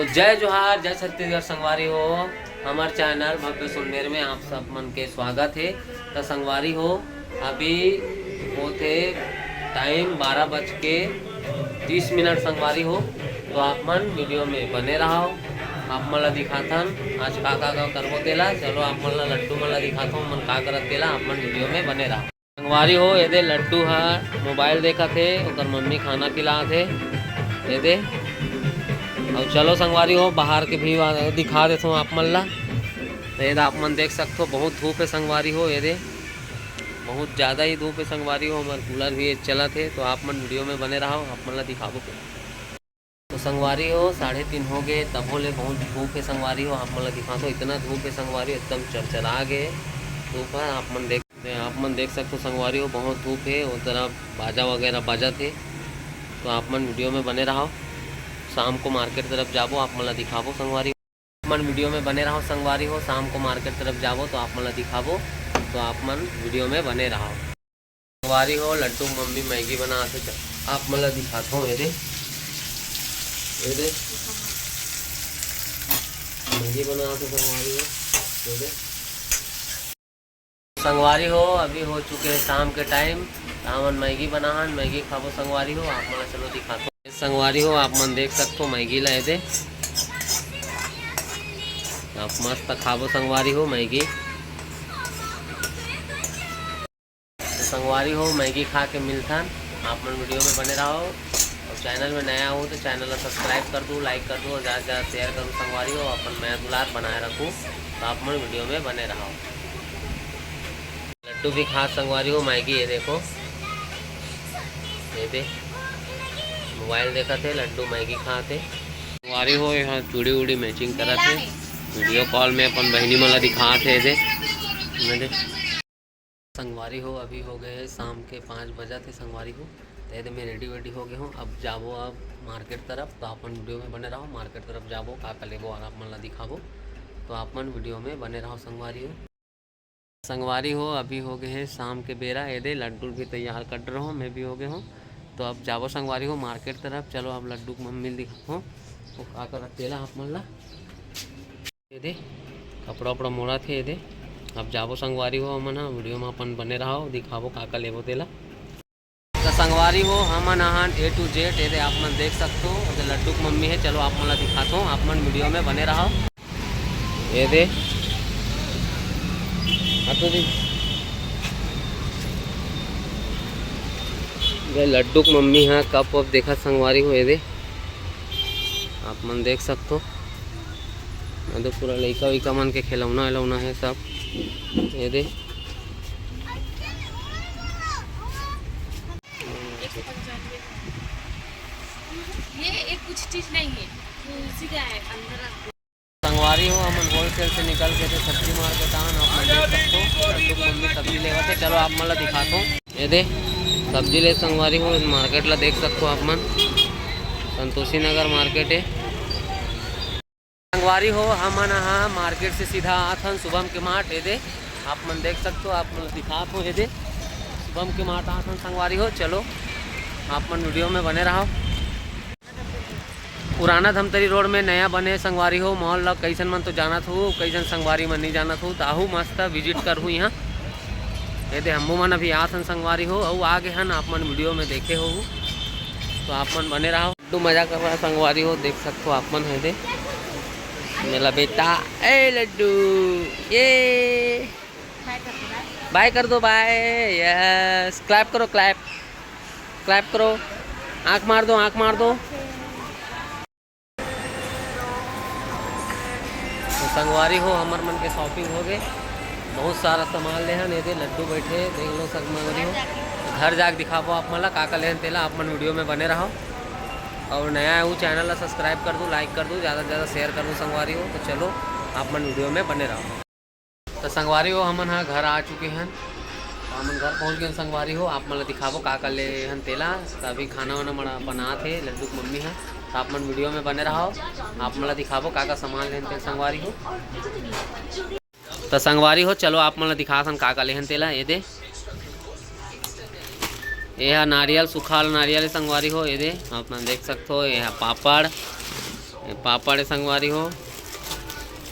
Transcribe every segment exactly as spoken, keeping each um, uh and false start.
जय जोहार, जय छत्तीसगढ़ संगवारी हो। हमर चैनल भव्य सुंदर में आप सब मन के स्वागत हे। त संगवारी हो, अभी होथे टाइम बारह बज के तीस मिनट संगवारी हो। तो आप मन वीडियो में बने रहो, आप मन ला दिखाथन आज का का, का करबो तेला। चलो आप मन ला लड्डू मन ला दिखाथों, मन का करत तेला, आप मन वीडियो में बने रहो। संगवारी हो, एदे लड्डू ह मोबाइल देखत हे, ओकर मम्मी खाना खिलात हे। एदे, अउ चलो संगवारी हो, बाहर के भी वा-, दिखा देथों आप मन ला। तो एदे आप मन देख सकथो, बहुत धूप हे संगवारी हो। एदे, बहुत ज़्यादा ही धूप हे संगवारी हो। हमर कूलर भी चलत हे, तो आप मन वीडियो में बने रहो, आप मन ला दिखाबो। तो संगवारी हो, साढ़े तीन हो गए, तभो ले बहुत धूप हे संगवारी हो। आप मन ला दिखाथों, इतना धूप हे संगवारी हो, एकदम चरचरा गए धूप ह। आप मन देख, आप मन देख सकथो संगवारी हो, बहुत धूप हे। वो तरफ बाजा वगैरह बजत हे, तो आप मन वीडियो में बने रहो। शाम को मार्केट तरफ जाबो, आप मन ला दिखाबो संगवारी हो। आप मन वीडियो में बने रहो संगवारी हो, शाम को मार्केट तरफ जाबो तो आप मन ला दिखाबो, तो आप मन वीडियो में बने रहो। संगवारी हो, लड्डू मम्मी मैगी बनात हे, आप मन ला दिखाथों। एदे, एदे, मैगी बनात हे संगवारी हो। एदे, संगवारी हो, अभी हो चुके हे शाम के टाइम। हमन मैगी बनाहन, मैगी खाबो संगवारी हो। आप मन ला चलो दिखाथों। संगवारी हो, आप मन देख सकथो मैगी ला। एदे, आप मस्त खाबो संगवारी हो मैगी। तो संगवारी हो, मैगी खा के मिलथन, आप मन वीडियो में बने रहो। और चैनल में नया हो तो चैनल ला सब्सक्राइब कर दो, लाइक कर दो और ज़्यादा से ज़्यादा शेयर करो संगवारी हो। अपन मया दुलार बनाए रखो, तो आप मन वीडियो में बने रहो। लड्डू भी खात संगवारी हो मैगी, ये देखो, एदे मोबाइल देखत हे, लड्डू मैगी खात हे। संगवारी हो, यहाँ चूड़ी उड़ी मैचिंग करत हे। वीडियो कॉल में अपन बहिनी मन ला दिखात हे, एदे, एदे। संगवारी हो, अभी हो गए हे शाम के पाँच बजत हे संगवारी हो। तो एदे मैं रेडी वेडी हो गए हूँ, अब जाबो अब मार्केट तरफ, तो आप मन वीडियो में बने रहो। मार्केट तरफ जाबो, का का लेबो और आप मन ला दिखाबो, तो आप मन वीडियो में बने रहो संगवारी हो। संगवारी हो, अभी हो गए हे शाम के बेरा। एदे लड्डू भी तैयार कर रहो, मैं भी हो गए हूँ। तो अब जाबो संगवारी हो मार्केट तरफ। चलो अब लड्डू के मम्मी ल दिखाओ, वो का करत तेला आप मन ला। एदे कपड़ा उपड़ा मोड़त हे। एदे अब जाबो संगवारी हो, हमन ह वीडियो में अपन बने रहो, दिखाबो का का लेबो तेला। तो संगवारी हो, हमन आहन A to Z, एदे आप मन देख सकथो, एदे लड्डू के मम्मी हे। चलो आप मन ला दिखाथो, आप मन वीडियो में बने रहो। एदे, आ तो देख, ये लड्डू के मम्मी हा कप वप देखत संगवारी हो। एदे आप मन देख सकथो, एदे पूरा लइका वइका मन के खिलौना विलौना हे सब। एदे ये एक कुछ चीज नहीं है, तुलसी का है अंदर। संगवारी हो, हमन होलसेल से निकल के थे सब्जी मार्केट आन, आप मन देख सकथो, लड्डू के मम्मी सब्जी लेवत हे। चलो आप मन ला दिखाथो, एदे सब्जी ले संगवारी हो, मार्केट ला देख सकथो आप मन, संतोषी नगर मार्केट हे। संगवारी हो, हमन ह मार्केट से सीधा आथन शुभम के मार्ट। एदे आप मन देख सकथो, आप मन ल दिखात हो, एदे शुभम के मार्ट आथन संगवारी हो। चलो आप मन वीडियो में बने रहो। पुराना धमतरी रोड में नया बने संगवारी हो मॉल ल, कइसन मन तो जानत हो, कइसन संगवारी मन नहीं जानत हो, त आहू मस्त विजिट करहू इहाँ। एदे हमू मन अभी आथन संगवारी हो, अउ आगे हन, आप मन वीडियो में देखे हो, तो आप मन बने रहो। लड्डू मजा कर रहा है संगवारी हो, देख सकथो आप मन हे दे। मेला बेटा, ए लड्डू, ये बाय कर दो, बाय। यस, क्लैप करो, क्लैप, क्लैप करो, आंख मार दो, आंख मार दो। तो संगवारी हो, हमर मन के शॉपिंग हो गए, बहुत सारा सामान लेहन। एदे लड्डू बैठे, देख लो संगवारी हो। घर जाके दिखाबो आप मन ला का का लेहन तेला, आप मन वीडियो में बने रहो। और नया है वो, चैनल ला सब्सक्राइब कर दो, लाइक कर दो, ज़्यादा से ज़्यादा शेयर कर दो संगवारी हो। तो चलो आप मन वीडियो में बने रहो। तो संगवारी हो, हमन ह घर आ चुके हन, हमन घर पहुंच गए संगवारी हो। आप मन ला दिखाबो का का ले हन तेला। तो अभी खाना वाना बना बनात हे लड्डू के मम्मी ह, तो आप मन वीडियो में बने रहो। आप मन ला दिखाबो का का सामान लेन तेल संगवारी हो। तो संगवारी हो, चलो आप मन ला दिखात हन का का लेहन तेला। एदे, एहा नारियल, सूखा वाला नारियल हे संगवारी हो। एदे आप मन देख सकथो, एहा पापड़, ये पापड़ हे संगवारी हो,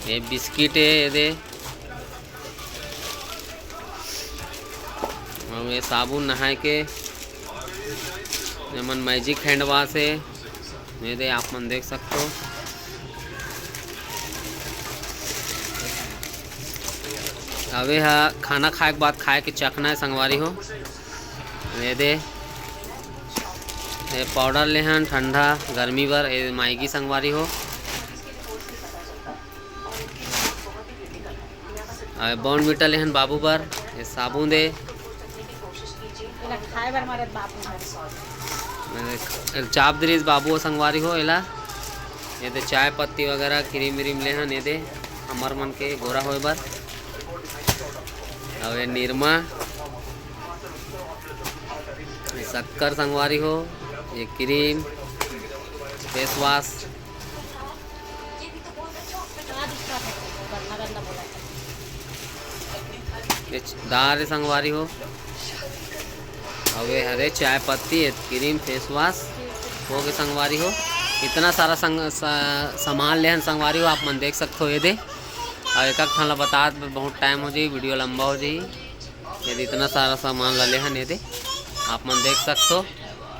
ये बिस्किट हे, ये दे, अउ ये साबुन नहाए के, ये मन मैजिक हैंड वॉश हे, ये दे आप मन देख सकथो। अबे हा खाना खाए के बाद खाए के चखना हे संगवारी हो। ये दे, ये पाउडर लेहन ठंडा गर्मी बर, ये मैगी संगवारी हो। अउ बॉर्नविटा लेहन बाबू बर, ये साबुन दे। एला खाए बर मरत बाबू हर। चाप दरिस बाबू संगवारी हो एला। ये दे चाय पत्ती वगैरह क्रीम व्रीम लेहन, ये दे हमर मन के गोरा होए बर। अउ ये निरमा, ये शक्कर संगवारी हो, ये क्रीम, फेस वॉश। ये दार हे संगवारी हो, अउ ये हरे चाय पत्ती, ये क्रीम, फेस वॉश हो गे संगवारी हो। इतना सारा संग, सा, सामान लेहन संगवारी हो, आप मन देख सकथो। ये दे, अउ एक एक ठन ला बतात बहुत टाइम हो जाही, वीडियो लंबा हो जाही। ये दे इतना सारा सामान ला लेहन, ये दे आप मन देख सकथो।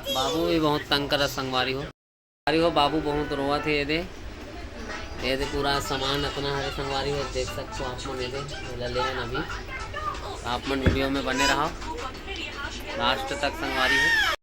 बाबू भी बहुत तंग करत संगवारी हो। संगवारी हो, बाबू बहुत रोवत हे। ये दे, ये दे पूरा सामान अतना हरे संगवारी हो, देख सकथो आप मन। ये दे, एला लेहन अभी। आप मन वीडियो में बने रहो लास्ट तक संगवारी हो।